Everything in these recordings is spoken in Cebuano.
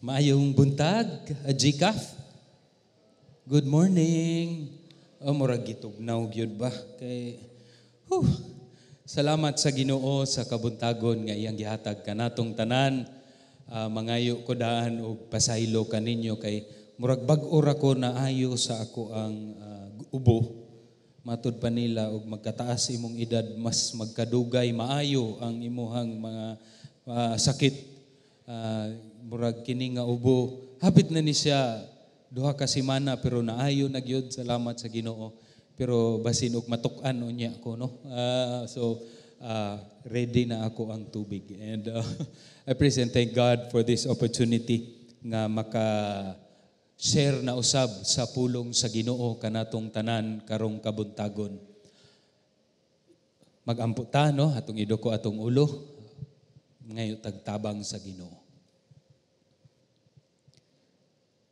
Maayong buntag, GCAF. Good morning. Oh, murag gitugnaw gyud ba? Kay whew, salamat sa Ginoo sa kabuntagon nga iyang gihatag kanatong tanan. Mangayo ko daan og pasaylo kaninyo kay murag bag-o ra ko naayo sa ako ang ubo. Matud pa nila og magkataas imong edad, mas magkadugay maayo ang imuhang mga sakit. Murag kini nga ubo, hapit na ni siya 2 ka semana, pero naayo na gyud, salamat sa Ginoo. Pero basin og matuk-an unya ko, no. So ready na ako ang tubig. And I praise and thank God for this opportunity nga maka share na usab sa pulong sa Ginoo kanatong tanan karong kabuntagon. Magampo ta, no, atong iduko atong ulo mangayo tag tabang sa Ginoo.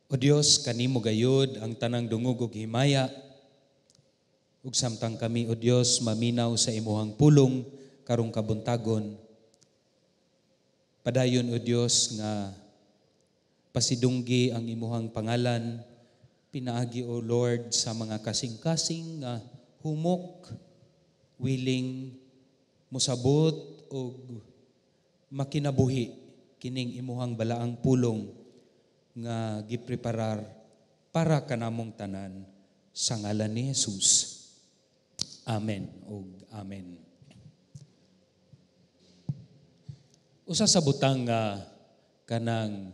O Dios, kanimo gayud ang tanang dungog ug himaya. Ug samtang kami, O Dios, maminaw sa imuhang pulong karong kabuntagon, padayon, O Dios, nga pasidunggi ang imuhang pangalan pinaagi, O Lord, sa mga kasing-kasing nga humok, willing mosabot og makinabuhi kining imuhang balaang pulong nga gipreparar para kanamong tanan, sa ngalan ni Jesus. Amen ug amen. Usa sa butang nga kanang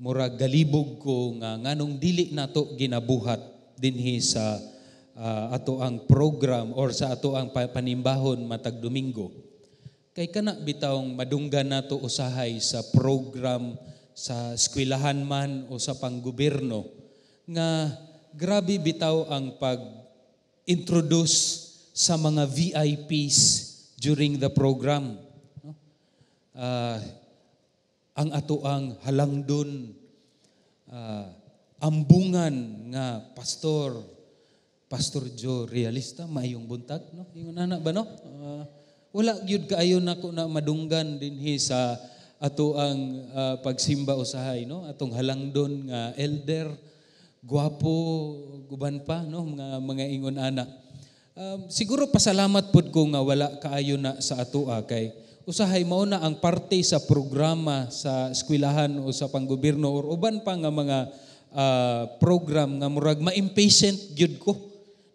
murag galibog ko nga nganong dili nato ginabuhat dinhi sa ato ang program or sa ato ang panimbahon matag Domingo. Kay kana bitawng madunggan nato usahay sa program sa eskwelahan man o sa panggobyerno, nga grabe bitaw ang pag-introduce sa mga VIPs during the program. No? Ang ato ang halangdon, ambungan nga pastor, Pastor Joe Realista, maayong buntag, no? Ingon ana ba, no? Wala gyud kaayo nako na madunggan dinhi sa ato ang pagsimba usahay, no? Atong halangdon nga elder, gwapo, guban pa, no? Mga ingon ana. Siguro pasalamat pud ko nga wala kaayo na sa atoa, kay usahay mao na ang parte sa programa sa eskwelahan o sa panggobyerno or uban pa nga mga program nga murag ma-impatient gyud ko.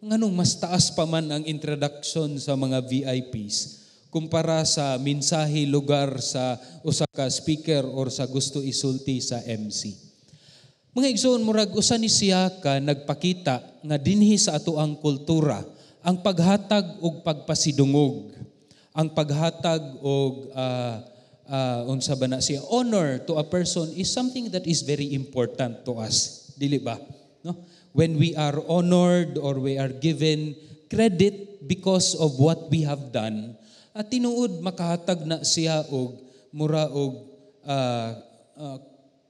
Nganong mas taas pa man ang introduction sa mga VIPs kumpara sa mensahe lugar sa usa ka speaker or sa gusto isulti sa MC? Mga igsoon, murag usa ni siya ka nagpakita nga dinhi sa ato ang kultura, ang paghatag og pagpasidungog, ang paghatag og unsa ba na siya, honor to a person is something that is very important to us, dili ba? No? When we are honored or we are given credit because of what we have done, at tinuod makahatag na siya og mura og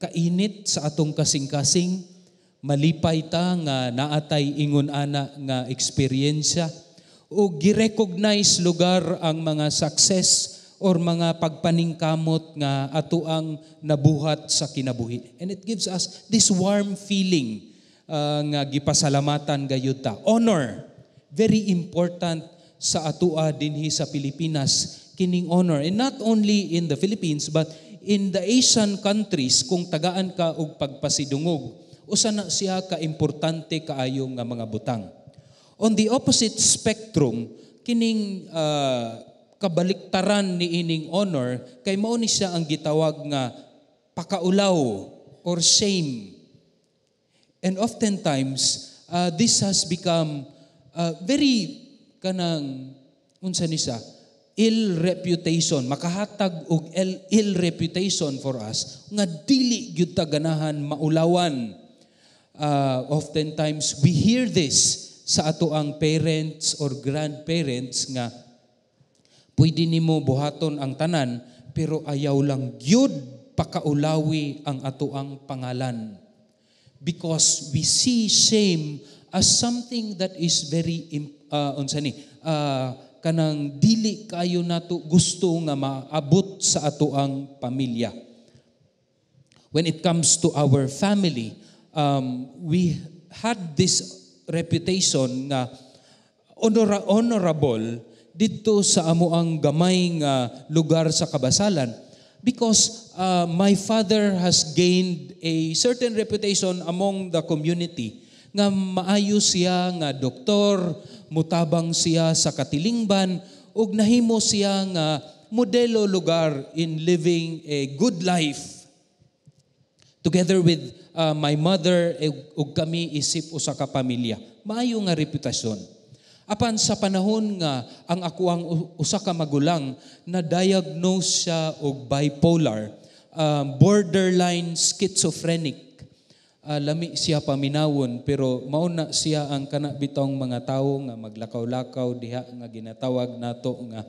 kainit sa atong kasing-kasing, malipay ta nga naatay ingon ana nga eksperyensya o gi-recognize lugar ang mga success or mga pagpaningkamot nga ato ang nabuhat sa kinabuhi. And it gives us this warm feeling nga gipasalamatan gayud ta. Honor, very important sa atoa dinhi sa Pilipinas kining honor. And not only in the Philippines but in the Asian countries, kung tagaan ka og pagpasidungog, usa na siya ka importante kaayo nga mga butang. On the opposite spectrum, kining kabaliktaran ni ining honor, kay mao ni siya ang gitawag nga pakaulaw or shame. And oftentimes, this has become very kanang unsa ni siya, ill reputation, makahatag og ill reputation for us nga dili gyud ta ganahan maulawan. Oftentimes we hear this sa ato ang parents or grandparents nga pwede nimo buhaton ang tanan, pero ayaw lang gyud pakaulawi ang ato ang pangalan, because we see shame as something that is very unsa ni, kanang dili kayo nato gusto nga maabot sa ato ang pamilya. When it comes to our family, we had this reputation nga honorable didto sa amoang gamay nga lugar sa Kabasalan because my father has gained a certain reputation among the community nga maayo siya nga doktor, mutabang siya sa katilingban ug nahimo siya nga modelo lugar in living a good life. Together with my mother ug kami isip usa ka pamilya. Maayo nga reputasyon. Apan sa panahon nga ang akoang usa ka magulang na diagnose siya og bipolar, borderline schizophrenic. Lami siya paminawon, pero mao na siya ang kana bitong mga tawo nga maglakaw-lakaw diha nga ginatawag nato nga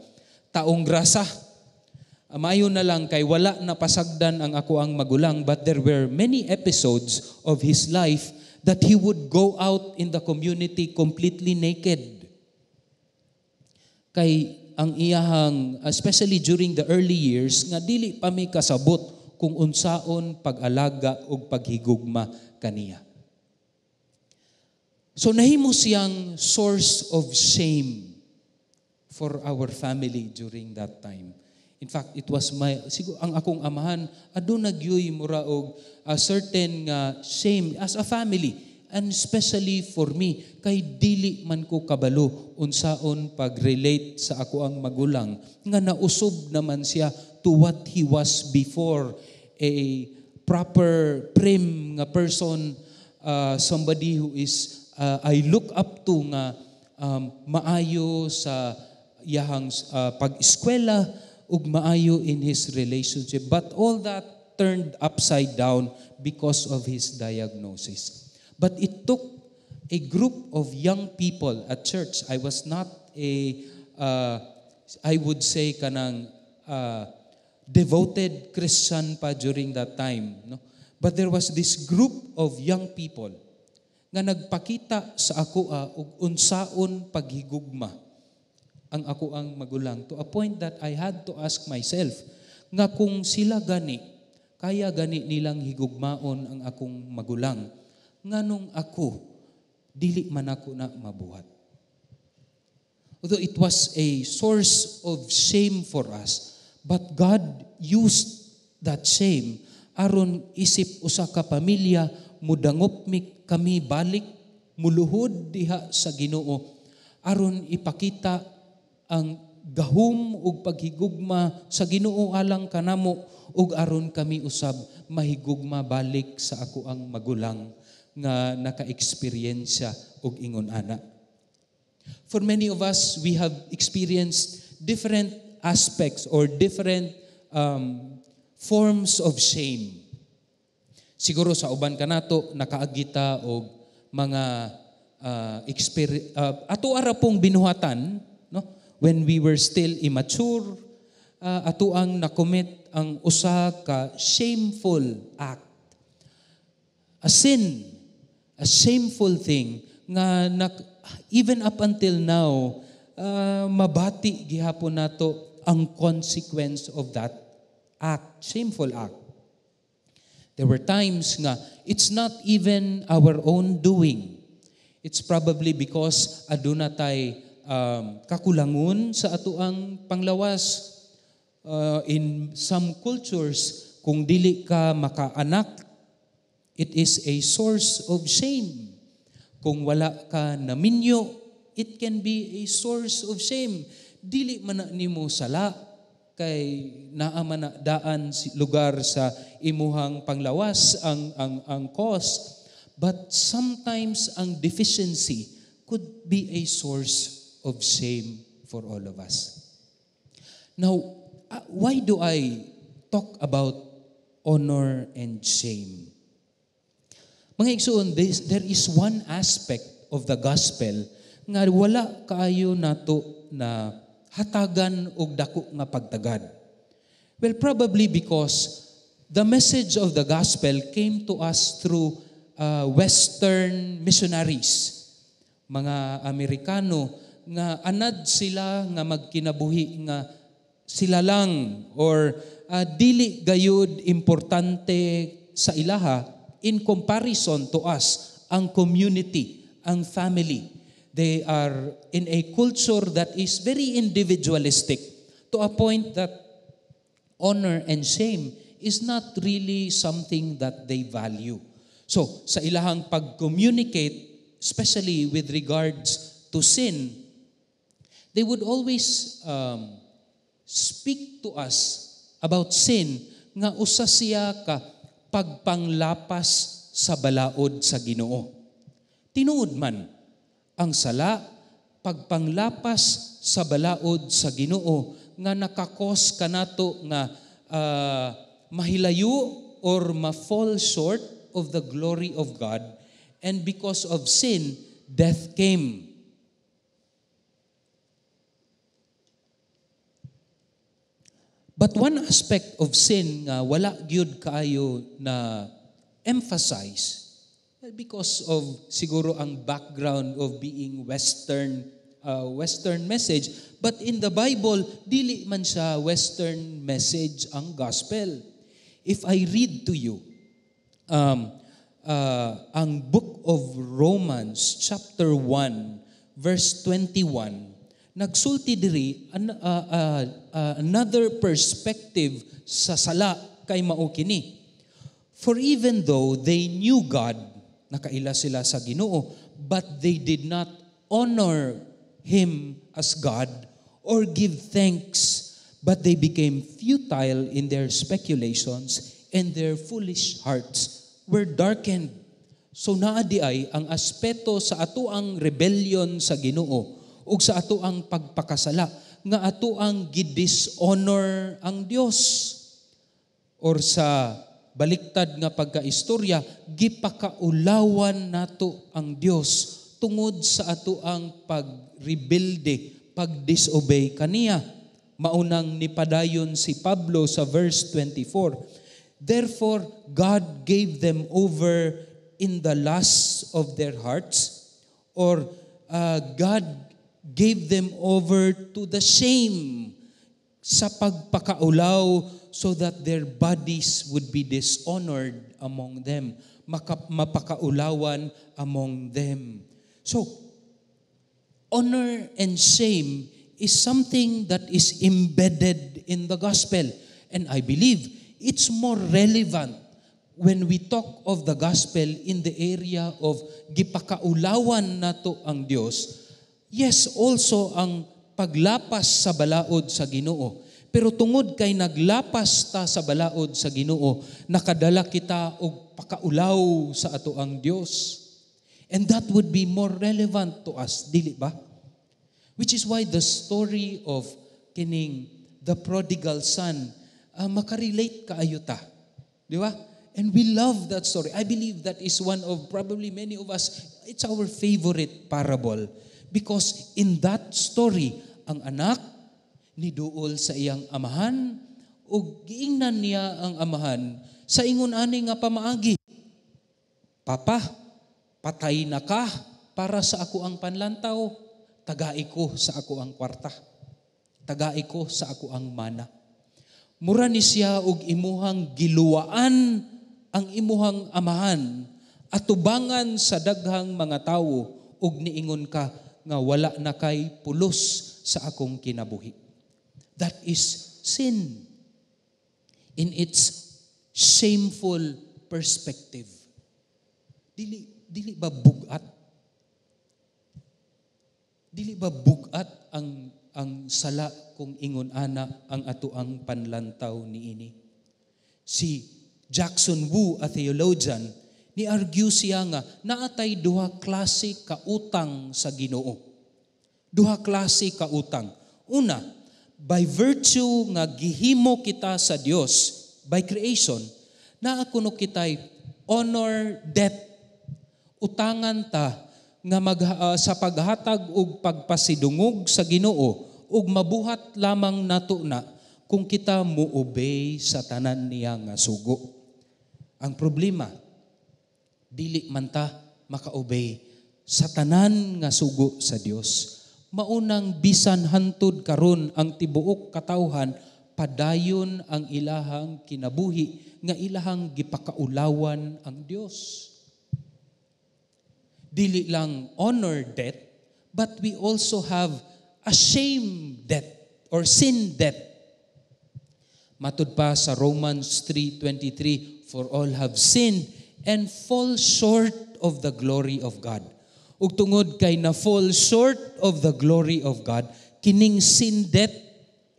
taong grasa. Maayo na lang kay wala na pasagdan ang akoang magulang, but there were many episodes of his life that he would go out in the community completely naked. Kay ang iyahang, especially during the early years, nga dili pa mi kasabot kung unsaon pag-alaga og paghigugma kaniya. So nahimo siyang source of shame for our family during that time. In fact, it was my siguro ang akong amahan aduna gyoy mura og a certain nga shame as a family and especially for me kay dili man ko kabalo unsaon pag-relate sa akoang magulang nga nausob naman siya to what he was before, a proper, prim nga person, somebody who is I look up to nga maayo sa iyahang pag-eskwela ug maayo in his relationship. But all that turned upside down because of his diagnosis. But it took a group of young people at church. I was not a, I would say, kanang devoted Christian pa during that time. No? But there was this group of young people nga nagpakita sa ako og unsaon paghigugma ang akoang magulang to a point that I had to ask myself nga kung sila gani kaya gani nilang higugmaon ang akong magulang, nganong ako dili man ako na mabuhat? Although it was a source of shame for us, but God used that shame aron isip usa ka pamilya mudangop mi kami balik, muluhod diha sa Ginoo aron ipakita ang gahom ug paghigugma sa Ginoo alang kanamo ug aron kami usab mahigugma balik sa akoang magulang nga naka-eksperyensya og ingon ana. For many of us, we have experienced different aspects or different forms of shame. Siguro sa uban kanato nakaagi ta og mga ato ara pong binuhatan, no, when we were still immature, ato ang na-commit ang usa ka shameful act, a sin, a shameful thing nga even up until now mabati gihapon nato ang consequence of that act, shameful act. There were times nga it's not even our own doing. It's probably because aduna tay kakulangon sa atoang panglawas. In some cultures, kung dili ka makaanak, it is a source of shame. Kung wala ka naminyo, it can be a source of shame. Dili man na nimo sala kay naa man na daan lugar sa imuhang panglawas ang cause, but sometimes ang deficiency could be a source of shame for all of us. Now, why do I talk about honor and shame? Mga igsoon, there is one aspect of the gospel nga wala kaayo nato na hatagan og dako nga pagtagad. Well, probably because the message of the gospel came to us through Western missionaries, mga Amerikano nga anad sila nga magkinabuhi nga sila lang or dili gayud importante sa ilaha in comparison to us, ang community, ang family. They are in a culture that is very individualistic to a point that honor and shame is not really something that they value. So, sa ilahang pag-communicate, especially with regards to sin, they would always speak to us about sin nga usa siya ka pagpanglapas sa balaod sa Ginoo. Tinuod man, ang sala, pagpanglapas sa balaod sa Ginoo nga naka-cause kanato nga mahilayo or ma-fall short of the glory of God, and because of sin, death came. But one aspect of sin nga wala gyud kaayo na emphasize because of siguro ang background of being Western message, but in the Bible dili man siya Western message ang gospel. If I read to you ang book of Romans chapter 1 verse 21, nagsulti diri another perspective sa sala kay mao kini. For even though they knew God, nakaila sila sa Ginoo, but they did not honor Him as God or give thanks, but they became futile in their speculations and their foolish hearts were darkened. So naa di ay ang aspeto sa ato ang rebellion sa Ginoo ug sa ato ang pagpakasala nga ato ang gidishonor ang Dios, or sa baliktad nga pagkaistorya, gipakaulawan nato ang Dios tungod sa ato ang pagrebelde, pagdisobey kaniya. Maunang nipadayon si Pablo sa verse 24. Therefore, God gave them over in the lusts of their hearts, or God gave them over to the shame sa pagpakaulaw, so that their bodies would be dishonored among them, mapakaulawan among them. So, honor and shame is something that is embedded in the gospel. And I believe it's more relevant when we talk of the gospel in the area of gipakaulawan nato ang Dios. Yes, also ang paglapas sa balaod sa Ginoo. Pero tungod kay naglapas ta sa balaod sa Ginoo, nakadala kita og pakaulaw sa ato ang Dios. And that would be more relevant to us, dili ba? Which is why the story of kining the prodigal son, makarelate kaayo ta. Di ba? And we love that story. I believe that is one of probably many of us, it's our favorite parable. Because in that story, ang anak niduol sa iyang amahan ug giingnan niya ang amahan sa ingon ani nga pamaagi. Papa, patay na ka para sa ako ang panlantaw, tagai ko sa ako ang kwarta. Tagai ko sa ako ang mana. Mura ni siya og imuhang giluwaan ang imuhang amahan atubangan sa daghang mga tawo ug niingon ka nga wala na kay pulos sa akong kinabuhi. That is sin in its shameful perspective. Dili ba bugat? Dili ba bugat ang sala kung ingon ana ang ato ang panlantaw niini? Si Jackson Wu, a theologian, ni-argue siya nga naatay duha klase kautang sa Ginoo. Duha klase kautang. Una, by virtue nga gihimo kita sa Dios by creation, naa kuno kitay honor debt. Utangan ta nga sa paghatag og pagpasidungog sa Ginoo ug mabuhat lamang nato na kung kita mo-obey sa tanan niya nga sugo. Ang problema, dili man ta maka-obey sa tanan nga sugo sa Dios. Maunang bisan hantud karon ang tibuok katawhan, padayon ang ilahang kinabuhi nga ilahang gipakaulawan ang Dios. Dili lang honor debt, but we also have a shame debt or sin debt. Matud pa sa Romans 3:23, "For all have sinned and fall short of the glory of God." Ug tungod kay na fall short of the glory of God, kining sin debt,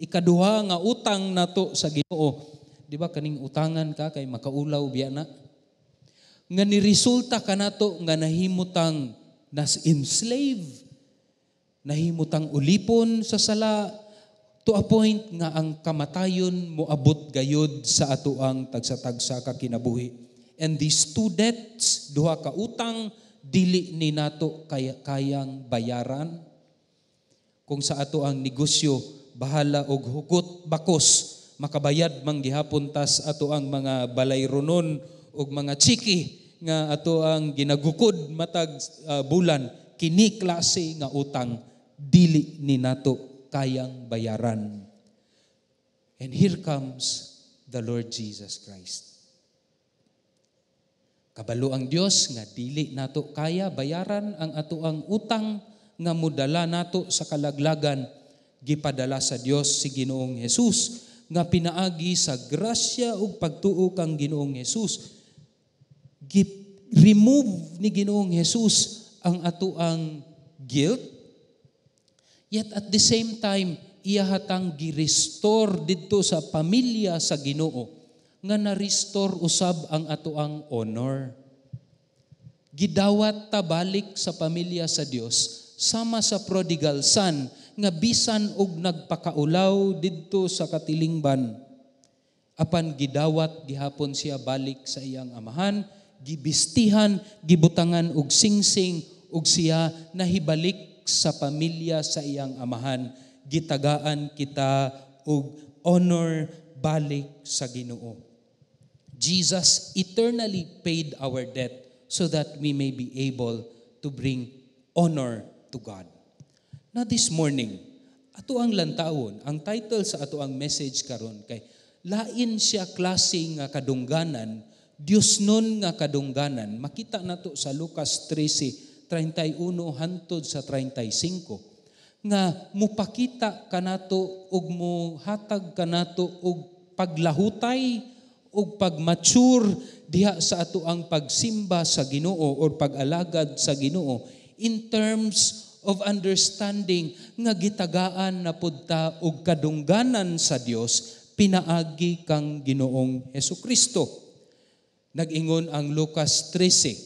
ikaduha nga utang nato sa Ginoo. Di ba kaning utangan ka kay makaulaw biya na? Nga ni resulta kanato nga nahimutang nas enslave, nahimutang ulipon sa sala, to a point nga ang kamatayon moabot gayod sa atoang tagsa-tagsa ka kinabuhi. And these two debts, duha ka utang, dili ni nato kaya, kayang bayaran. Kung sa ato ang negosyo, bahala og hugot bakos, makabayad man gihapon tas ato ang mga balayronon og mga chiki nga ato ang ginagukod matag bulan, kini klase nga utang dili ni nato kayang bayaran. And here comes the Lord Jesus Christ. Kabalo ang Dios nga dili nato kaya bayaran ang ato ang utang nga modala nato sa kalaglagan. Gipadala sa Dios si Ginoong Jesus nga pinaagi sa grasya ug pagtuo kang Ginoong Jesus, gi-remove ni Ginoong Jesus ang ato ang guilt, yet at the same time iya hatang gi-restore didto sa pamilya sa Ginoo nga na-restore usab ang ato ang honor. Gidawat ta balik sa pamilya sa Dios sama sa prodigal son nga bisan og nagpakaulaw didto sa katilingban, apan gidawat gihapon siya balik sa iyang amahan, gibistihan, gibutangan og singsing, ug siya nahibalik sa pamilya sa iyang amahan. Gitagaan kita og honor balik sa Ginoo. Jesus eternally paid our debt so that we may be able to bring honor to God. Now this morning, ato ang lantawon, ang title sa ato ang message karon kay lain siya klase nga kadungganan, Dios nun nga kadungganan. Makita nato sa Lucas 13:31 hantod sa 35 nga mupakita kanato ug muhatag kanato og paglahutay ug pagmature diha sa ato ang pagsimba sa Ginoo or pag-alagad sa Ginoo in terms of understanding nga gitagaan na pud ta og kadungganan sa Dios pinaagi kang Ginoong Hesukristo. Nag-ingon ang Lucas 13,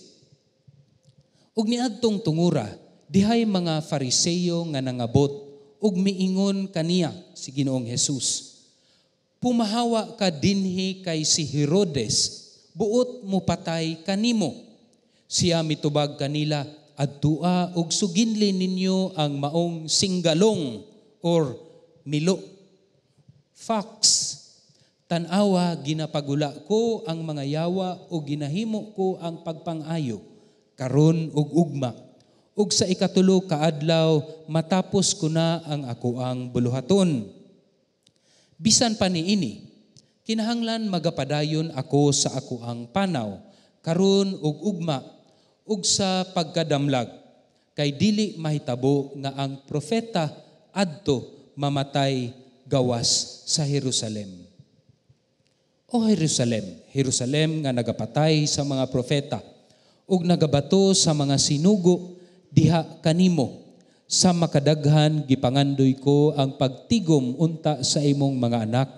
"Ug niadtong tungura, dihay mga Fariseyo nga nangabot ug miingon kaniya," si Ginoong Jesus, "Pumahawa ka dinhi kay si Herodes buot mo patay kanimo." Siya mitubag kanila, "Adtua ug suginli ninyo ang maong singgalong or milo, fox. Tan-awa, ginapagula ko ang mga yawa o ginahimo ko ang pagpangayo karon ug ugma. Ug sa ikatulo ka adlaw matapos ko na ang akoang buluhaton. Bisan pa niini, kinahanglan magapadayon ako sa akoang panaw karon ug ugma ug sa pagkadamlag, kay dili mahitabo nga ang propeta adto mamatay gawas sa Jerusalem. O Jerusalem, Jerusalem nga nagapatay sa mga propeta ug nagabato sa mga sinugo diha kanimo, sa makadaghan gipangandoy ko ang pagtigom unta sa imong mga anak,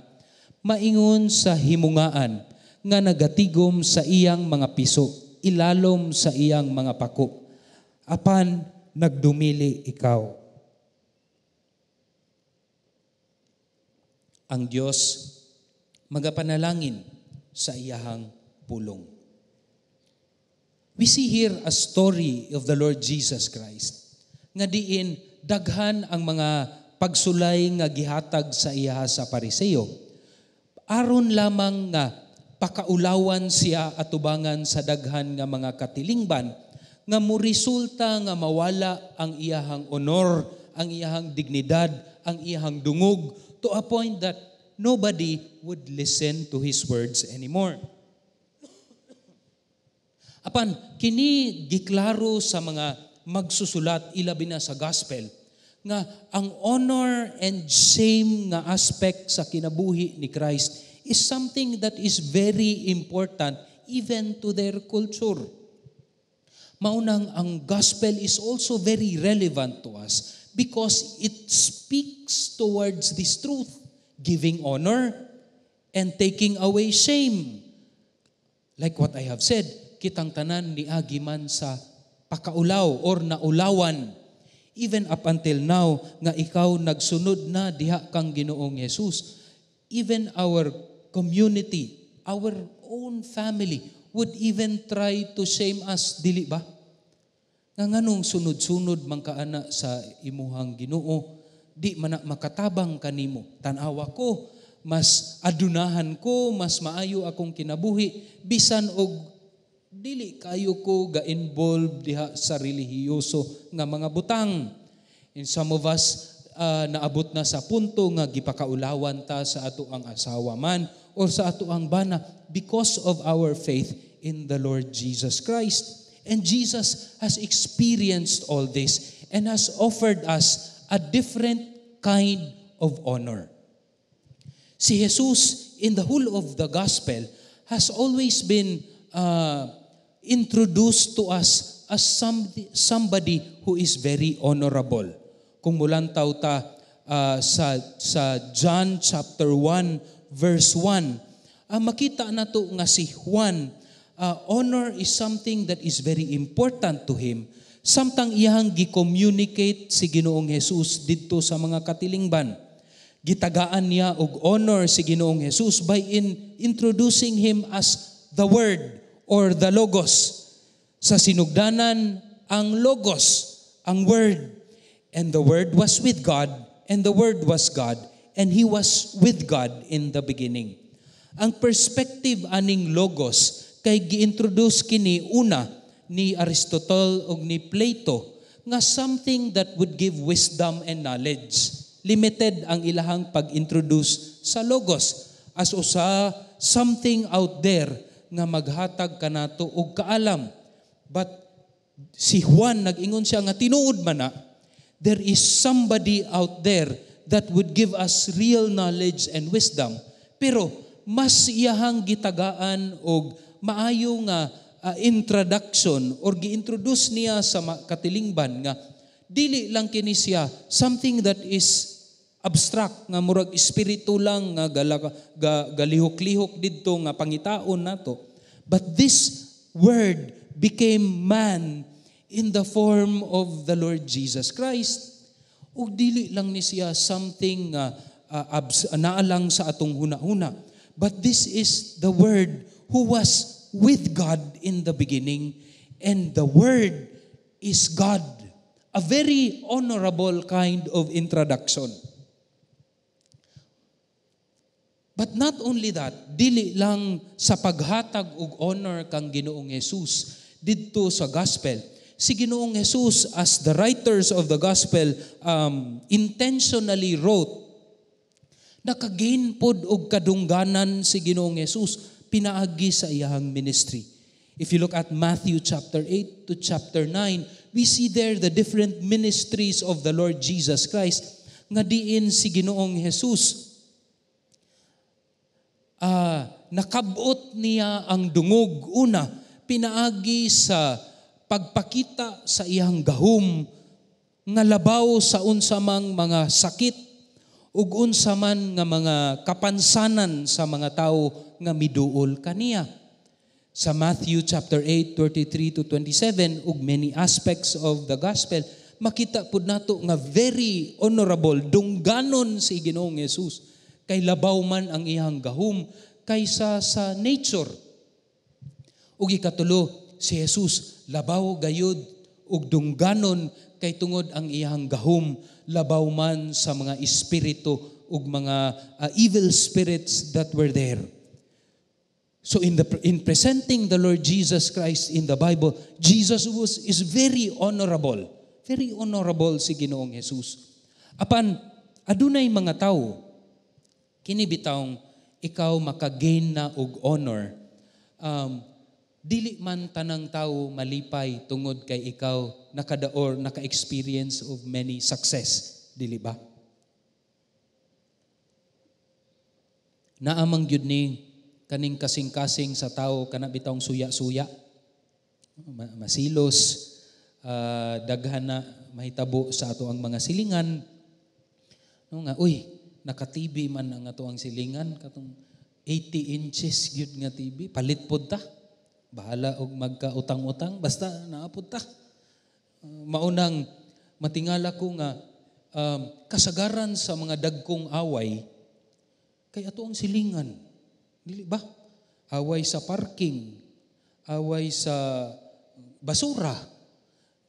maingon sa himungaan nga nagatigom sa iyang mga piso ilalom sa iyang mga pako. Apan nagdumili ikaw." Ang Dios magapanalangin sa iyahang pulong. We see here a story of the Lord Jesus Christ nga diin daghan ang mga pagsulay nga gihatag sa iya sa Pariseo aron lamang nga pakaulawan siya atubangan sa daghan nga mga katilingban nga moresulta nga mawala ang iyahang honor, ang iyahang dignidad, ang iyahang dungog, to a point that nobody would listen to his words anymore. Apan kini giklaro sa mga magsusulat, ilabi na sa gospel, nga ang honor and shame nga aspect sa kinabuhi ni Christ is something that is very important even to their culture. Maunang ang gospel is also very relevant to us because it speaks towards this truth, giving honor and taking away shame. Like what I have said, kitang tanan niagi man sa pakaulaw or naulawan. Even up until now nga ikaw nagsunod na diha kang Ginoong Jesus, even our community, our own family would even try to shame us, dili ba? Nga nganong sunod-sunod man ka ana sa imuhang Ginoo, di man na makatabang kanimo? Tan-awa ko, mas adunahan ko, mas maayo akong kinabuhi, bisan og dili kayo ko ga-involve diha sa relihiyoso nga mga butang. And some of us naabot na sa punto nga gipakaulawan ta sa ato ang asawa man or sa ato ang bana because of our faith in the Lord Jesus Christ. And Jesus has experienced all this and has offered us a different kind of honor. Si Jesus in the whole of the gospel has always been introduced to us as somebody who is very honorable. Kung mulantaw ta sa John chapter 1 verse 1, makita nato nga si Juan, honor is something that is very important to him. Samtang iyang gi-communicate si Ginoong Jesus didto sa mga katilingban, gitagaan niya og honor si Ginoong Jesus by introducing him as the Word or the Logos. Sa sinugdanan ang Logos, ang Word. And the Word was with God, and the Word was God, and He was with God in the beginning. Ang perspective aning Logos kay gi-introduce kini una ni Aristotle ug ni Plato nga something that would give wisdom and knowledge. Limited ang ilahang pag-introduce sa Logos as usa something out there nga maghatag kanato og kaalam. But si Juan, nag-ingon siya nga tinuod man na there is somebody out there that would give us real knowledge and wisdom. Pero mas iyahang gitagaan og maayo nga introduction or gi-introduce niya sa katilingban nga dili lang kini siya something that is abstract nga murag espiritu lang nga galihok-lihok didto nga pangitaon nato. But this Word became man in the form of the Lord Jesus Christ. Ug dili lang ni siya something nga naa lang sa atong huna-huna. But this is the Word who was with God in the beginning, and the Word is God. A very honorable kind of introduction. But not only that, dili lang sa paghatag og honor kang Ginoong Jesus didto sa gospel. Si Ginoong Jesus, as the writers of the gospel intentionally wrote, nakagain pod og kadungganan si Ginoong Jesus pinaagi sa iyahang ministry. If you look at Matthew chapter 8 to chapter 9, we see there the different ministries of the Lord Jesus Christ nga diin si Ginoong Jesus nakabot niya ang dungog una pinaagi sa pagpakita sa iyang gahom nga labaw sa unsa mang mga sakit ug unsa man nga mga kapansanan sa mga tawo nga miduol kaniya. Sa Matthew chapter 8, 33 to 27 ug many aspects of the gospel, makita pud nato nga very honorable, dungganon si Ginoong Jesus kay labaw man ang iyang gahom kaysa sa nature. Ug ikatulo, si Jesus labaw gayud ug dungganon kay tungod ang iyang gahom labaw man sa mga espiritu ug mga evil spirits that were there. So in presenting the Lord Jesus Christ in the Bible, Jesus was is very honorable. Very honorable si Ginoong Jesus. Apan adunay mga tawo Kini bitawng ikaw maka-gain na og honor. Dili man tanang tao malipay tungod kay ikaw nakadaor, naka-experience of many success, dili ba? Naamang gyud ni kaning kasing-kasing sa tao kana bitawng suya-suya. Masilos, daghan na mahitabo sa ato ang mga silingan. No nga, uy, naka-TV man ang ato ang silingan katong 80 inches gyud nga TV, palit pod ta. Bahala og magkautang-utang, basta naapod ta. Maunang matingala ko nga kasagaran sa mga dagkong away kay ato ang silingan. Dili ba? Away sa parking, away sa basura.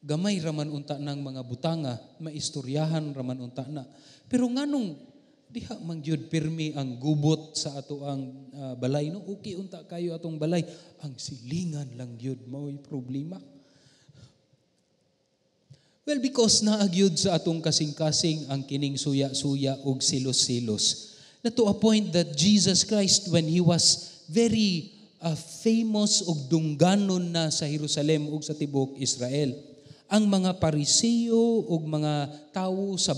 Gamay raman unta ng mga butanga, maistoryahan raman unta na. Pero nganong diha man gyud pirmi ang gubot sa ato ang balay, no? Okay unta kayo atong balay, ang silingan lang gyud mao'y problema. Well, because naa gyud sa atong kasing-kasing ang kining suya-suya ug silos-silos. Na to a point that Jesus Christ, when He was very famous ug dungganon na sa Jerusalem ug sa tibuok Israel, ang mga Pariseo ug mga tawo sa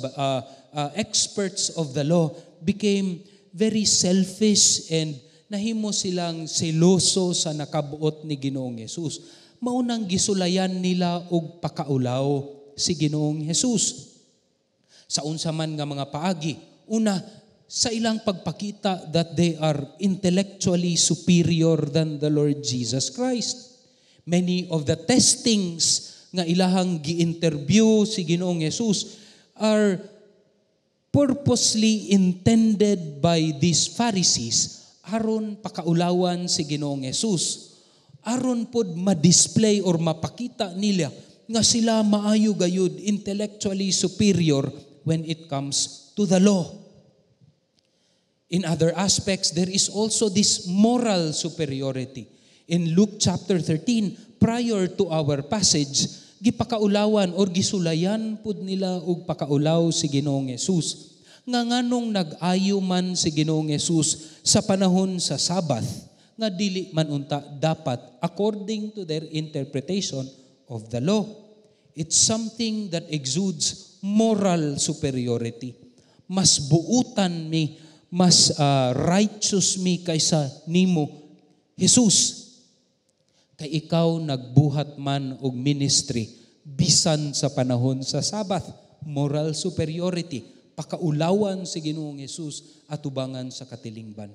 experts of the law became very selfish and nahimo silang seloso sa nakabuot ni Ginoong Hesus. Maunang gisulayan nila og pakaulaw si Ginoong Hesus. Sa unsa man nga mga paagi, una, sa ilang pagpakita that they are intellectually superior than the Lord Jesus Christ. Many of the testings nga ilahang gi-interview si Ginoong Hesus are purposely intended by these Pharisees aron pakaulawan si Ginoong Hesus. Aron pod ma-display or mapakita nila nga sila maayo gayud, intellectually superior when it comes to the law. In other aspects, there is also this moral superiority. In Luke chapter 13, prior to our passage, gipakaulawan or gisulayan pud nila og pakaulaw si Ginoong Hesus. Nga nganong nag-ayo man si Ginoong Hesus sa panahon sa Sabbath, nga dili man unta dapat according to their interpretation of the law. It's something that exudes moral superiority. Mas buutan mi, mas righteous mi kaysa nimo, Jesus. Kay ikaw nagbuhat man og ministry bisan sa panahon sa Sabbath. Moral superiority, pakaulawan si Ginoong Hesus atubangan sa katilingban.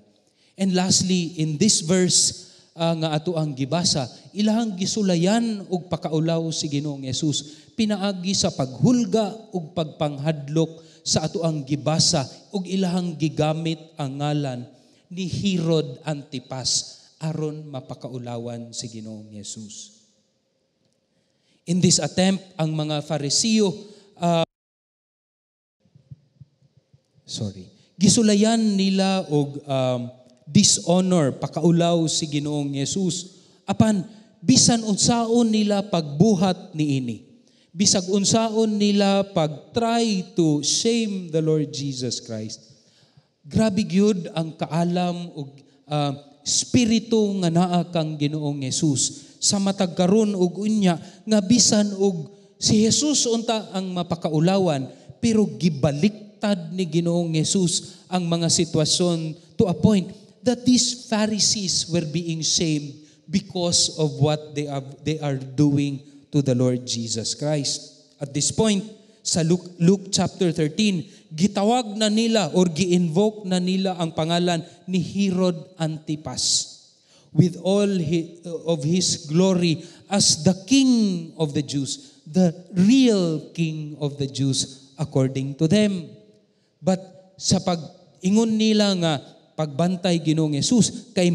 And lastly, in this verse nga ato ang gibasa, ilahang gisulayan og pakaulaw si Ginoong Hesus pinaagi sa paghulga ug pagpanghadlok sa ato ang gibasa ug ilahang gigamit ang ngalan ni Herod Antipas aron mapakaulawan si Ginoong Hesus. In this attempt, ang mga Fariseo gisulayan nila og dishonor, pakaulaw si Ginoong Hesus. Apan bisan unsaon nila pagbuhat niini, bisag unsaon nila pag-try to shame the Lord Jesus Christ, grabe gyud ang kaalam og spirito nga naa kang Ginoong Hesus sa matag karon ug unya, nga bisan og si Jesus unta ang mapakaulawan, pero gibaliktad ni Ginoong Hesus ang mga sitwasyon to a point that these Pharisees were being shamed because of what they are doing to the Lord Jesus Christ. At this point, sa Luke chapter 13, gitawag na nila or gi-invoke na nila ang pangalan ni Herod Antipas with all of his glory as the king of the Jews, the real king of the Jews according to them. But sa pag-ingon nila nga pagbantay Ginoong Hesus, kay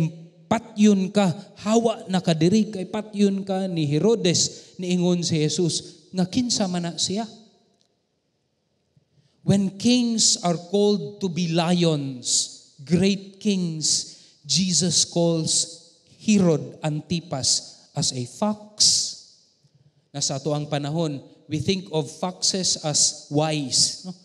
patyon ka, hawa na ka diri, kay patyon ka ni Herodes, niingon si Jesus nga kinsa man na siya. When kings are called to be lions, great kings, Jesus calls Herod Antipas as a fox. Nasa ato ang panahon, we think of foxes as wise. No?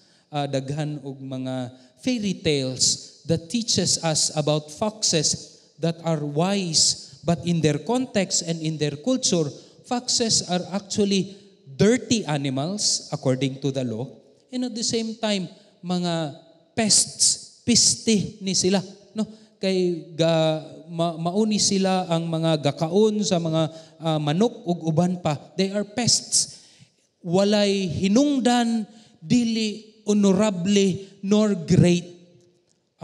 Daghan og mga fairy tales that teaches us about foxes that are wise, but in their context and in their culture, foxes are actually dirty animals according to the law. And at the same time, mga pests, piste ni sila, no? Kay ga mauni sila ang mga gakaon sa mga manok ug uban pa. They are pests. Walay hinungdan, dili honorable nor great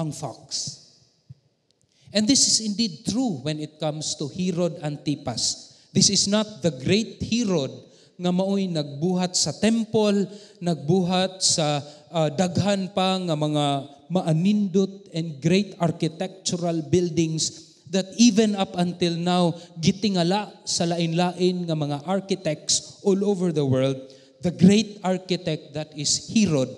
ang fox. And this is indeed true when it comes to Herod Antipas. This is not the great Herod nga maoy nagbuhat sa temple, nagbuhat sa daghan pa nga mga maanindot and great architectural buildings that even up until now gitingala sa lain-lain nga mga architects all over the world, the great architect that is Herod.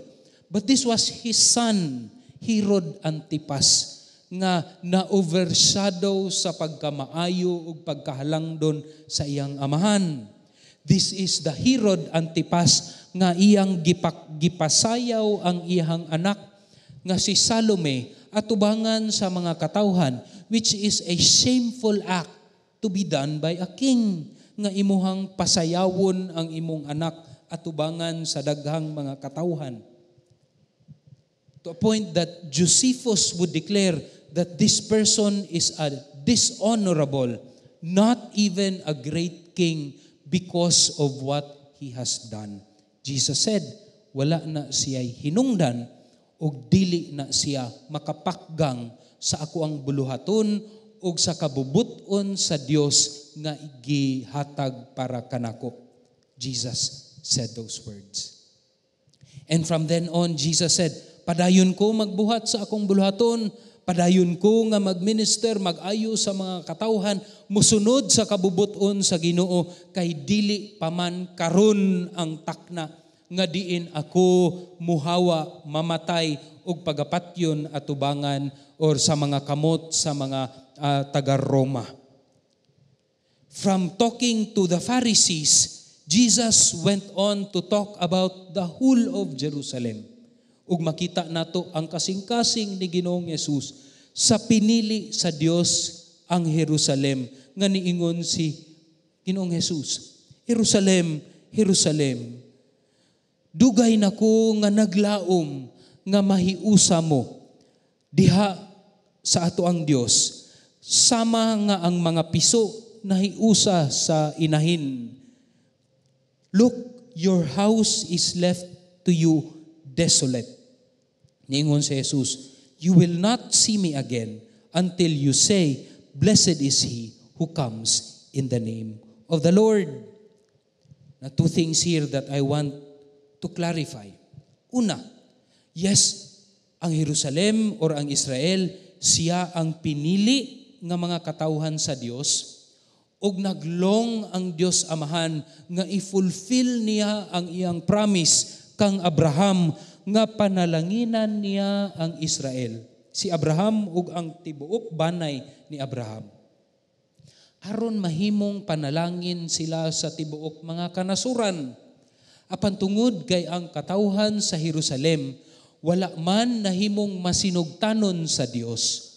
But this was his son, Herod Antipas, nga na-overshadow sa pagkamaayo ug pagkahalangdon sa iyang amahan. This is the Herod Antipas nga iyang gipasayaw ang iyang anak nga si Salome atubangan sa mga katawhan, which is a shameful act to be done by a king, nga imuhang pasayawon ang imong anak atubangan sa daghang mga katawhan. To a point that Josephus would declare that this person is a dishonorable, not even a great king, because of what he has done. Jesus said, wala na siya hinungdan ug dili na siya makapakgang sa ako ang buluhaton ug sa kabubuton sa Dios nga gihatag para kanako. Jesus said those words. And from then on, Jesus said, "Padayon ko magbuhat sa akong buluhaton, padayon ko nga magminister, mag-ayo sa mga katawhan, musunod sa kabubuton sa Ginoo, kay dili paman karon ang takna nga diin ako muhawa, mamatay ug pagapatyon atubangan or sa mga kamot sa mga taga-Roma." From talking to the Pharisees, Jesus went on to talk about the whole of Jerusalem. Ug makita nato ang kasing-kasing ni Ginoong Hesus sa pinili sa Dios ang Jerusalem, nga niingon si Ginoong Hesus, "Jerusalem, Jerusalem, dugay na ko nga naglaom nga mahiusa mo diha sa ato ang Dios, sama nga ang mga piso nahiusa sa inahin. Look, your house is left to you desolate." Niingon si Jesus, "You will not see me again until you say, 'Blessed is he who comes in the name of the Lord.'" Now, two things here that I want to clarify. Una, yes, ang Jerusalem or ang Israel, siya ang pinili nga mga katawhan sa Dios ug naglong ang Dios Amahan nga i-fulfill niya ang iyang promise kang Abraham nga panalanginan niya ang Israel. Si Abraham ug ang tibuok banay ni Abraham, aron mahimong panalangin sila sa tibuok mga kanasuran. Apan tungod kay ang katawhan sa Jerusalem wala man nahimong masinugtanon sa Dios,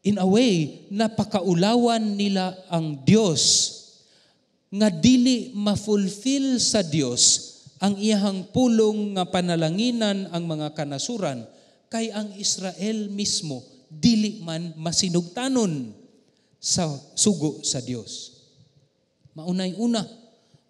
in a way, napakaulawan nila ang Dios nga dili ma-fulfill sa Dios ang iyahang pulong nga panalanginan ang mga kanasuran kay ang Israel mismo dili man masinugtanon sa sugo sa Dios. Maunay una,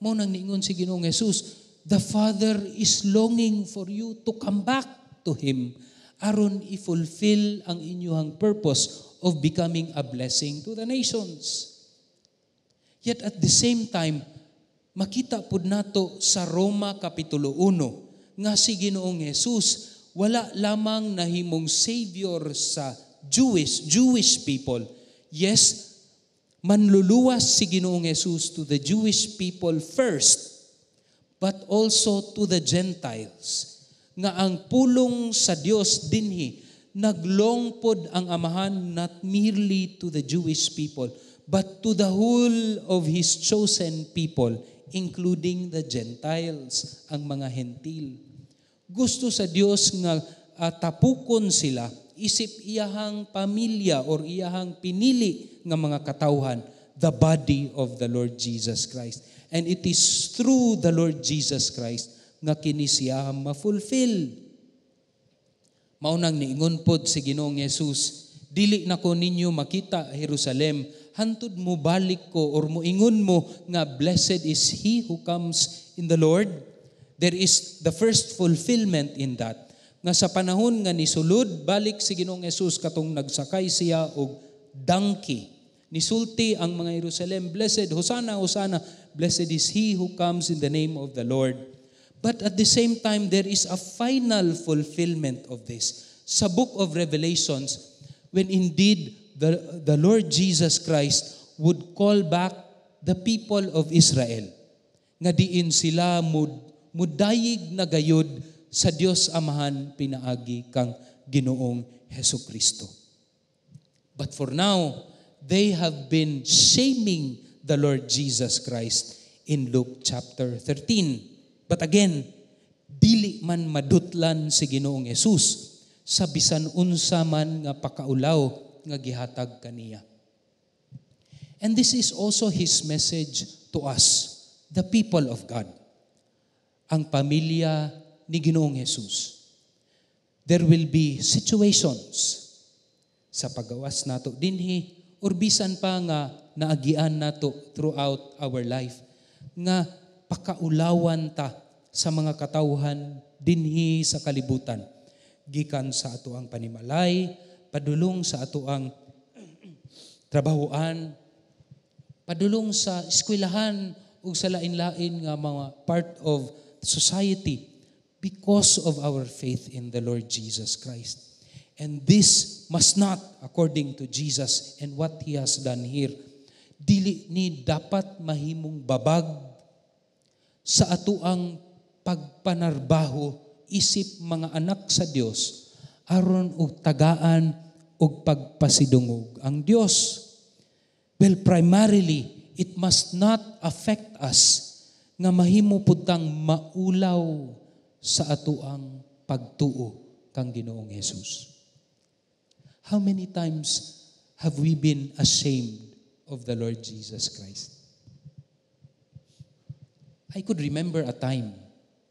mao nang niingon si Ginoong Jesus, "The Father is longing for you to come back to Him aron i-fulfill ang inyong purpose of becoming a blessing to the nations." Yet at the same time, makita pud nato sa Roma Kapitulo 1 nga si Ginoong Jesus wala lamang nahimong savior sa Jewish people. Yes, manluluwas si Ginoong Jesus to the Jewish people first, but also to the Gentiles. Nga ang pulong sa Dios dinhi, naglong pod ang Amahan not merely to the Jewish people, but to the whole of His chosen people, including the Gentiles, ang mga Hentil. Gusto sa Dios nga tapukon sila isip iyahang pamilya or iyahang pinili nga mga katawhan, the body of the Lord Jesus Christ. And it is through the Lord Jesus Christ nga kini siya ma-fulfill. Mao nang niingon pod si Ginoong Jesus, "Dili na ko ninyo makita, Jerusalem, hantud mo balik ko or moingon mo nga blessed is he who comes in the Lord." There is the first fulfillment in that. Nga sa panahon nga nisulod balik si Ginoong Jesus katong nagsakay siya og donkey, nisulti ang mga Jerusalem, "Blessed, Hosanna, Hosanna, blessed is he who comes in the name of the Lord." But at the same time, there is a final fulfillment of this sa Book of Revelations, when indeed the Lord Jesus Christ would call back the people of Israel, nga diin sila mudayig na gayud sa Dios Amahan pinaagi kang Ginoong Hesus Kristo. But for now, they have been shaming the Lord Jesus Christ in Luke chapter 13. But again, dili man madutlan si Ginoong Jesus sa bisan unsa man nga pakaulaw nga gihatag kaniya. And this is also His message to us, the people of God, ang pamilya ni Ginoong Jesus. There will be situations sa pagawas nato dinhi or bisan pa nga naagian nato throughout our life nga pakaulawan ta sa mga katawhan dinhi sa kalibutan, gikan sa ato ang panimalay, padulong sa ato ang trabahoan, padulong sa eskwelahan ug sa lain-lain nga mga part of society because of our faith in the Lord Jesus Christ. And this must not, according to Jesus and what He has done here, dili ni dapat mahimong babag sa atuang pagpanarbaho isip mga anak sa Dios aron og tagaan og pagpasidungog ang Dios. Well, primarily, it must not affect us nga mahimo pud tang maulaw sa atuang pagtuo kang Ginoong Jesus. How many times have we been ashamed of the Lord Jesus Christ? I could remember a time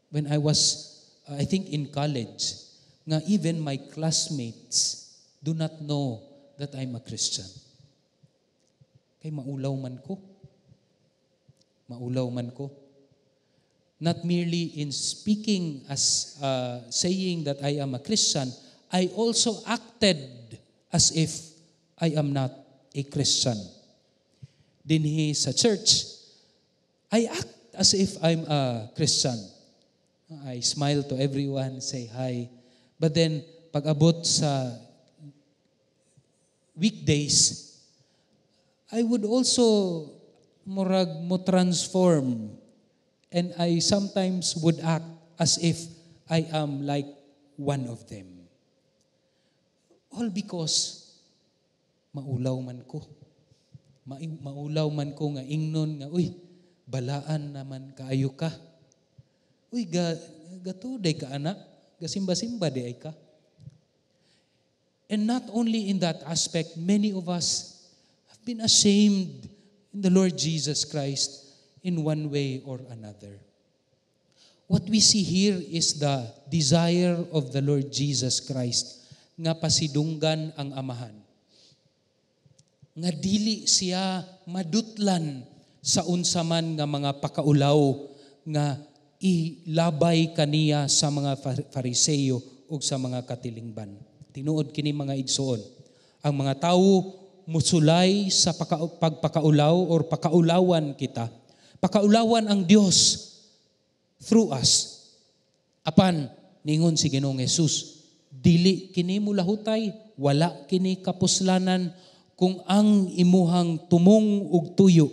when I was, I think, in college, nga even my classmates do not know that I'm a Christian. Kay maulaw man ko. Maulaw man ko. Not merely in speaking as saying that I am a Christian, I also acted as if I am not a Christian. Dinhi sa church, I act as if I'm a Christian. I smile to everyone, say hi. But then, pag-abot sa weekdays, I would also murag mo transform and I sometimes would act as if I am like one of them. All because maulaw man ko. Maulaw man ko nga ingnon nga, "Uy, balaan naman kaayo ka. Uy, gatuo diay ka ana, gasimba-simba diay ka." And not only in that aspect, many of us have been ashamed in the Lord Jesus Christ in one way or another. What we see here is the desire of the Lord Jesus Christ nga pasidunggan ang Amahan. Nga dili siya madutlan sa unsa man nga mga pakaulaw nga ilabay kaniya sa mga Fariseo ug sa mga katilingban. Tinuod kini, mga igsoon. Ang mga tawo musulay sa pagpakaulaw or pakaulawan kita. Pakaulawan ang Dios through us. Apan ningon si Ginoong Jesus, dili kini mulahutay, wala kini kapuslanan kung ang imuhang tumong ug tuyo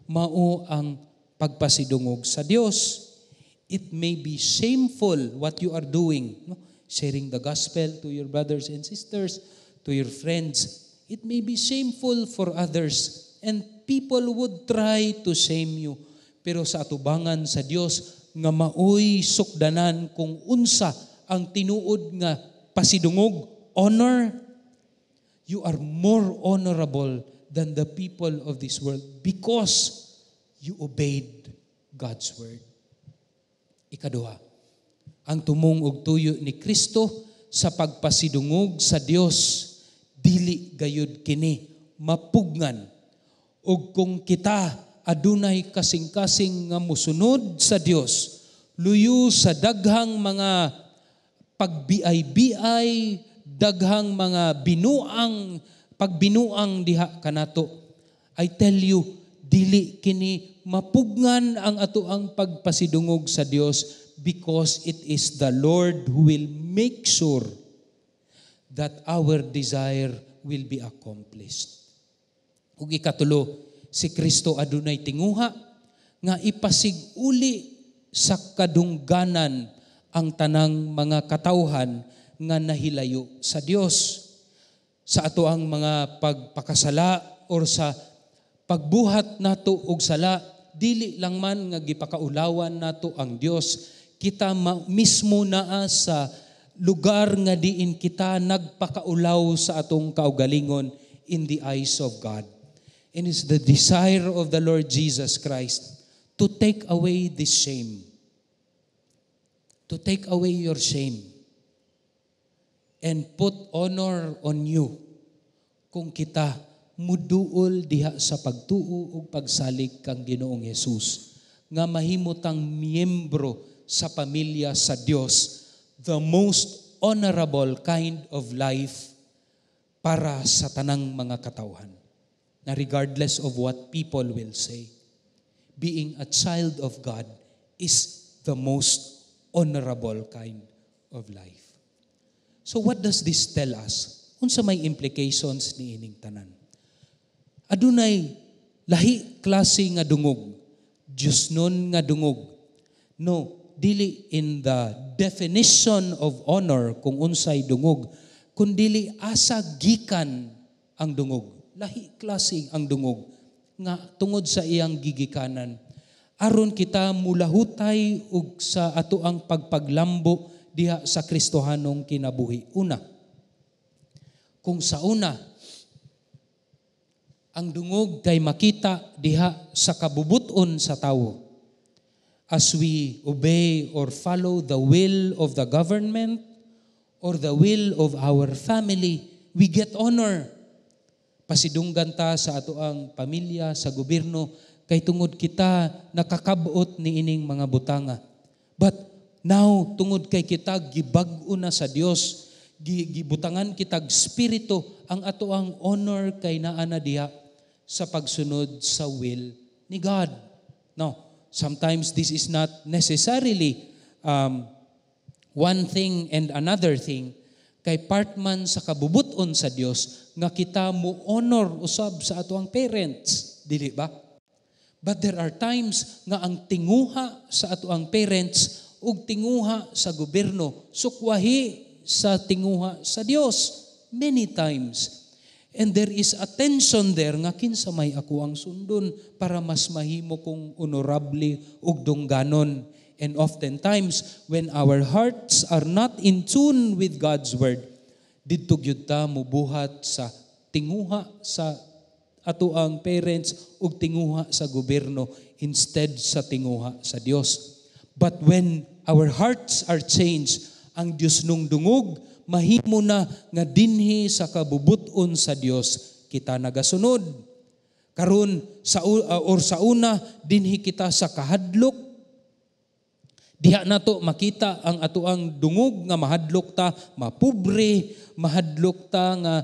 mao ang pagpasidungog sa Dios. It may be shameful what you are doing, no? Sharing the gospel to your brothers and sisters, to your friends. It may be shameful for others and people would try to shame you. Pero sa atubangan sa Dios nga maoy sukdanan kung unsa ang tinuod nga pasidungog, honor, you are more honorable than the people of this world because you obeyed God's word. Ikaduha, ang tumong og tuyo ni Kristo sa pagpasidungog sa Dios, dili gayud kini mapugnan. Ug kung kita adunay kasing-kasing nga musunod sa Dios, luyo sa daghang mga pagbiay-biay, daghang mga binuang, pagbinuang diha kanato, I tell you, dili kini mapugnan ang ato ang pagpasidungog sa Dios because it is the Lord who will make sure that our desire will be accomplished. Ug ikatulo, si Kristo adunay tinguha nga ipasig-uli sa kadungganan ang tanang mga katawhan nga nahilayo sa Dios. Sa ato ang mga pagpakasala or sa pagbuhat nato og sala, dili lang man nga gipakaulawan nato ang Dios, kita mismo naa sa lugar nga diin kita nagpakaulaw sa atong kaugalingon in the eyes of God. And it's the desire of the Lord Jesus Christ to take away this shame. To take away your shame and put honor on you kung kita muduol diha sa pagtuo ug pagsalig kang Ginoong Hesus nga mahimutang miyembro sa pamilya sa Dios, the most honorable kind of life para sa tanang mga katawhan, na regardless of what people will say, being a child of God is the most honorable kind of life. So what does this tell us? Unsa may implications ni ining tanan? Adunay lahi klase nga dungog, Diyosnon nga dungog. No, dili in the definition of honor kung unsay dungog, kundili asa gikan ang dungog. Lahi klase ang dungog nga tungod sa iyang gigikanan. Aron kita mulahutay og sa ato ang pagpaglambo diha sa Kristohanong kinabuhi. Una, kung sa una, ang dungog kay makita diha sa kabubuton sa tawo. As we obey or follow the will of the government or the will of our family, we get honor. Pasidunggan ta sa ato ang pamilya, sa gobyerno, kay tungod kita nakakabot ni ining mga butanga. But now, tungod kay kita gibag-o na sa Dios, gibutangan kitag spirito, ang ato ang honor kay naa na diha sa pagsunod sa will ni God. No, sometimes this is not necessarily one thing and another thing, kay part man sa kabubuton sa Dios nga kita mo honor usab sa ato ang parents, dili ba? But there are times nga ang tinguha sa ato ang parents ug tinguha sa gobyerno sukwahi sa tinguha sa Dios many times. And there is a tension there nga kinsa may ako ang sundon para mas mahimo kong honorable ug dungganon. And oftentimes, when our hearts are not in tune with God's word, didto gyud ta mubuhat sa tinguha sa ato ang parents ug tinguha sa gobyerno instead sa tinguha sa Dios. But when our hearts are changed, ang Dios nung dungog mahimo na nga dinhi sa kabubuton sa Dios kita nagasunod. Karon sa or sa una, dinhi kita sa kahadlok. Diha nato makita ang atoang dungog nga mahadlok ta, mapobre, mahadlok ta nga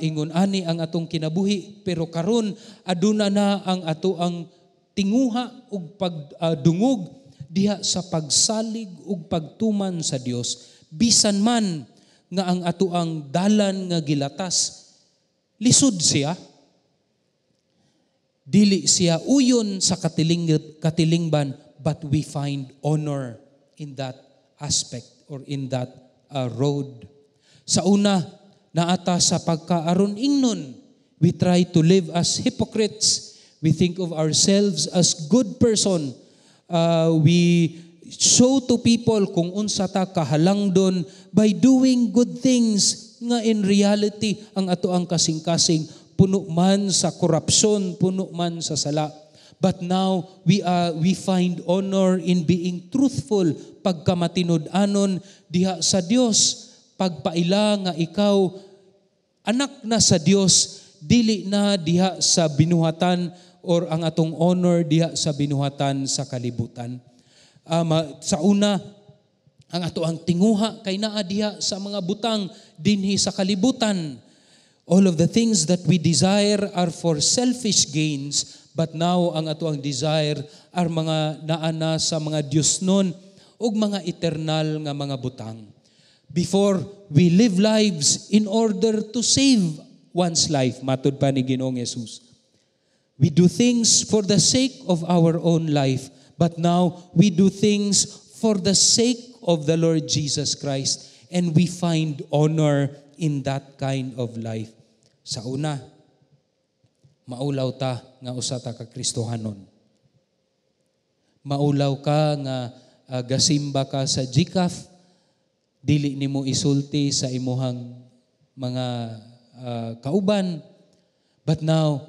ingon ani ang atong kinabuhi, pero karon aduna na ang atoang tinguha ug pagdungog diha sa pagsalig ug pagtuman sa Dios, bisan man nga ang atoang dalan nga gilatas lisod siya, dili siya uyon sa katilingban, but we find honor in that aspect or in that road. Sa una, naata sa pagkaaron ingnon, we try to live as hypocrites. We think of ourselves as good person. We show to people kung unsa ta kahalangdon by doing good things nga in reality ang ato ang kasing-kasing puno man sa korupsyon, puno man sa sala. But now we find honor in being truthful, pagkamatinud-anon diha sa Dios, pagpaila nga ikaw anak na sa Dios, dili na diha sa binuhatan or ang atong honor diha sa binuhatan sa kalibutan. Sa una, ang ato ang tinguha kay naa diha sa mga butang dinhi sa kalibutan. All of the things that we desire are for selfish gains, but now ang ato ang desire are mga naana sa mga Diyosnon ug mga eternal nga mga butang. Before, we live lives in order to save one's life, matud pa ni Ginoong Jesus. We do things for the sake of our own life, but now we do things for the sake of the Lord Jesus Christ, and we find honor in that kind of life. Sa una, maulaw ta nga usa ta ka Kristohanon. Maulaw ka nga gasimba ka sa GCAF, dili nimo isulti sa imuhang mga kauban. But now,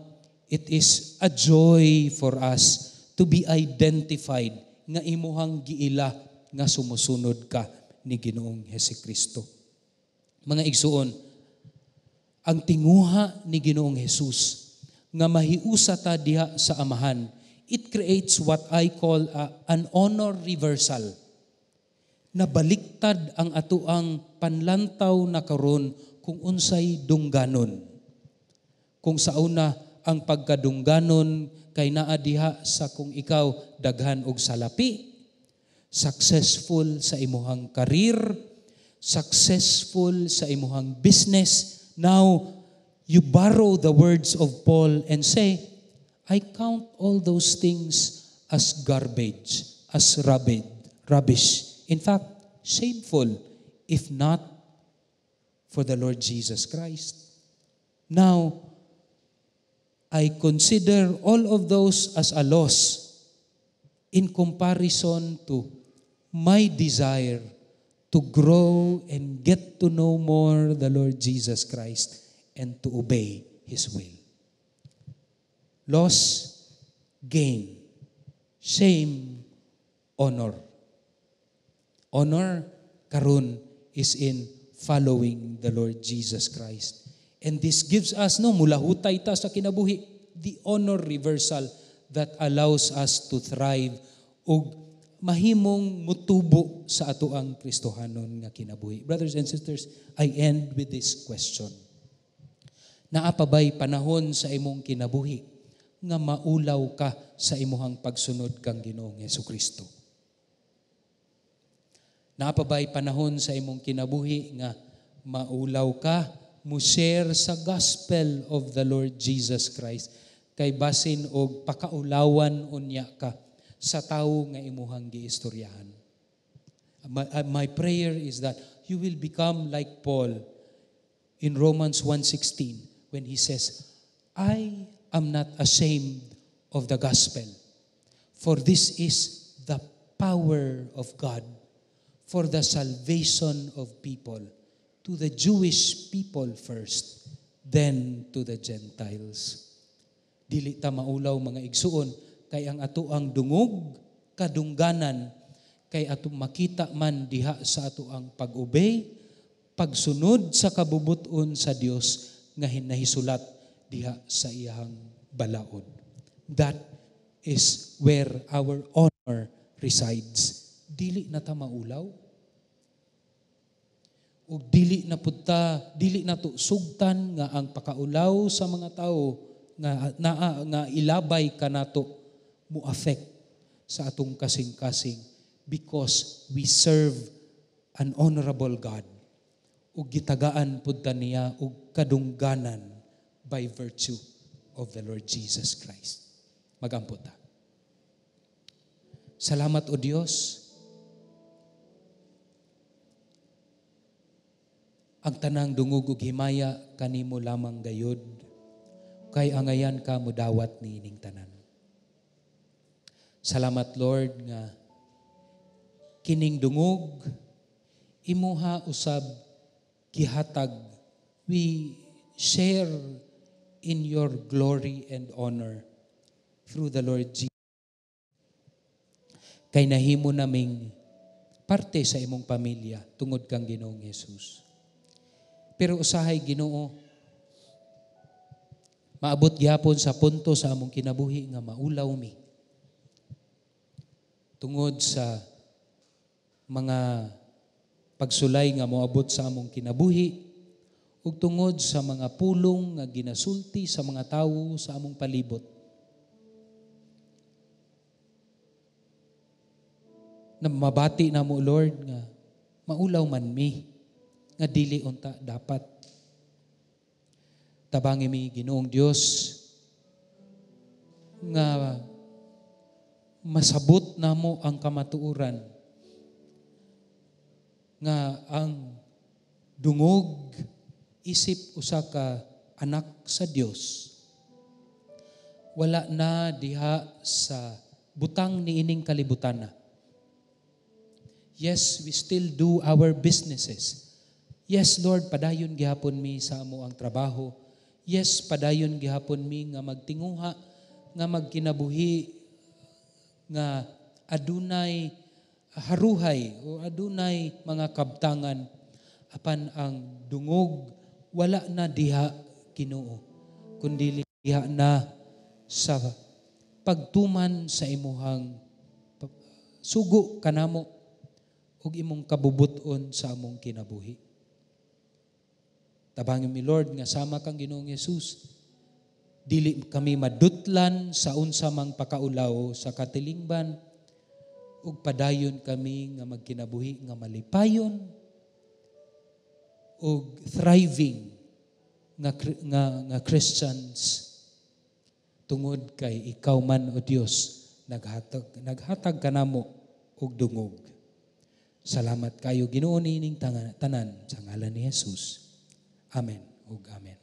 it is a joy for us to be identified nga imuhang giila nga sumusunod ka ni Ginoong Hesukristo. Mga igsuon, ang tinguha ni Ginoong Jesus nga mahiusa ta diha sa Amahan, it creates what I call an honor reversal. Nabaliktad ang atuang panlantaw na karon kung unsay dungganon. Kung sa una ang pagkadungganon kay naa diha sa kung ikaw daghan og salapi, successful sa imuhang career, successful sa imuhang business. Now, you borrow the words of Paul and say, "I count all those things as garbage, as rubbish. In fact, shameful, if not for the Lord Jesus Christ. Now, I consider all of those as a loss in comparison to my desire to grow and get to know more the Lord Jesus Christ and to obey His will." Loss, gain, shame, honor. Honor karon is in following the Lord Jesus Christ. And this gives us, no, mulahutay ta sa kinabuhi, the honor reversal that allows us to thrive ug mahimong mutubo sa atoang Kristohanon nga kinabuhi. Brothers and sisters, I end with this question. Naa pa bay panahon sa imong kinabuhi nga maulaw ka sa imuhang pagsunod kang Ginoong Hesukristo? Naa pa bay panahon sa imong kinabuhi nga maulaw ka mo share sa gospel of the Lord Jesus Christ kay basin og pakaulawan unya ka sa tawo nga imuhang giistoryahan? My prayer is that you will become like Paul in Romans 1:16 when he says, "I am not ashamed of the gospel, for this is the power of God for the salvation of people, to the Jewish people first, then to the Gentiles." Dili ta maulaw, mga igsuon, kay ang atoang dungog kadungganan kay atong makita man diha sa atoang pag-obey, pagsunod sa kabubuton sa Dios nga hinahisulat diha sa iyang balaod. That is where our honor resides. Dili na ta maulaw. Ug dili na pud ta, dili na to sugtan nga ang pakaulaw sa mga tao nga naa nga ilabay kanato mo affect sa atong kasing-kasing because we serve an honorable God ug gitagaan pud ta niya og kadungganan by virtue of the Lord Jesus Christ. Magampo ta. Salamat, O Dios. Ang tanang dungog ug himaya kanimo lamang gayod, kay angayan ka modawat niining tanan. Salamat, Lord, nga Kining dungog imuha usab gihatag. We share in your glory and honor through the Lord Jesus. Kay nahimo naming parte sa imong pamilya tungod kang Ginoong Jesus. Pero usahay, Ginoo, maabot gihapon sa punto sa among kinabuhi nga maulaw mi tungod sa mga pagsulay nga moabot sa among kinabuhi ug tungod sa mga pulong nga ginasulti sa mga tawo sa among palibot. Na mabati na mo, Lord, nga maulaw man mi nga dili unta dapat. Tabangi mi, Ginoong Dios, nga masabot namo ang kamatuoran nga ang dungog isip usa ka anak sa Dios wala na diha sa butang niining kalibutan na. Yes, we still do our businesses. Yes, Lord, padayon gihapon mi sa amo ang trabaho. Yes, padayon gihapon mi nga magtinguha, nga magkinabuhi, nga adunay haruhay o adunay mga kabtangan, apan ang dungog wala na diha, Ginoo, kundi diha na sa pagtuman sa imuhang sugo kanamo ug imong kabubuton sa among kinabuhi. Tabangin mi, Lord, nga sama kang Ginoong Hesus, dili kami madutlan sa unsa mang pakaulaw sa katilingban, ug padayon kami nga magkinabuhi nga malipayon ug thriving nga Christians tungod kay ikaw man, o Dios, naghatag kanamo og dungog. Salamat kayo, Ginoo, niining tanan sa ngalan ni Jesus. Amen ug amen.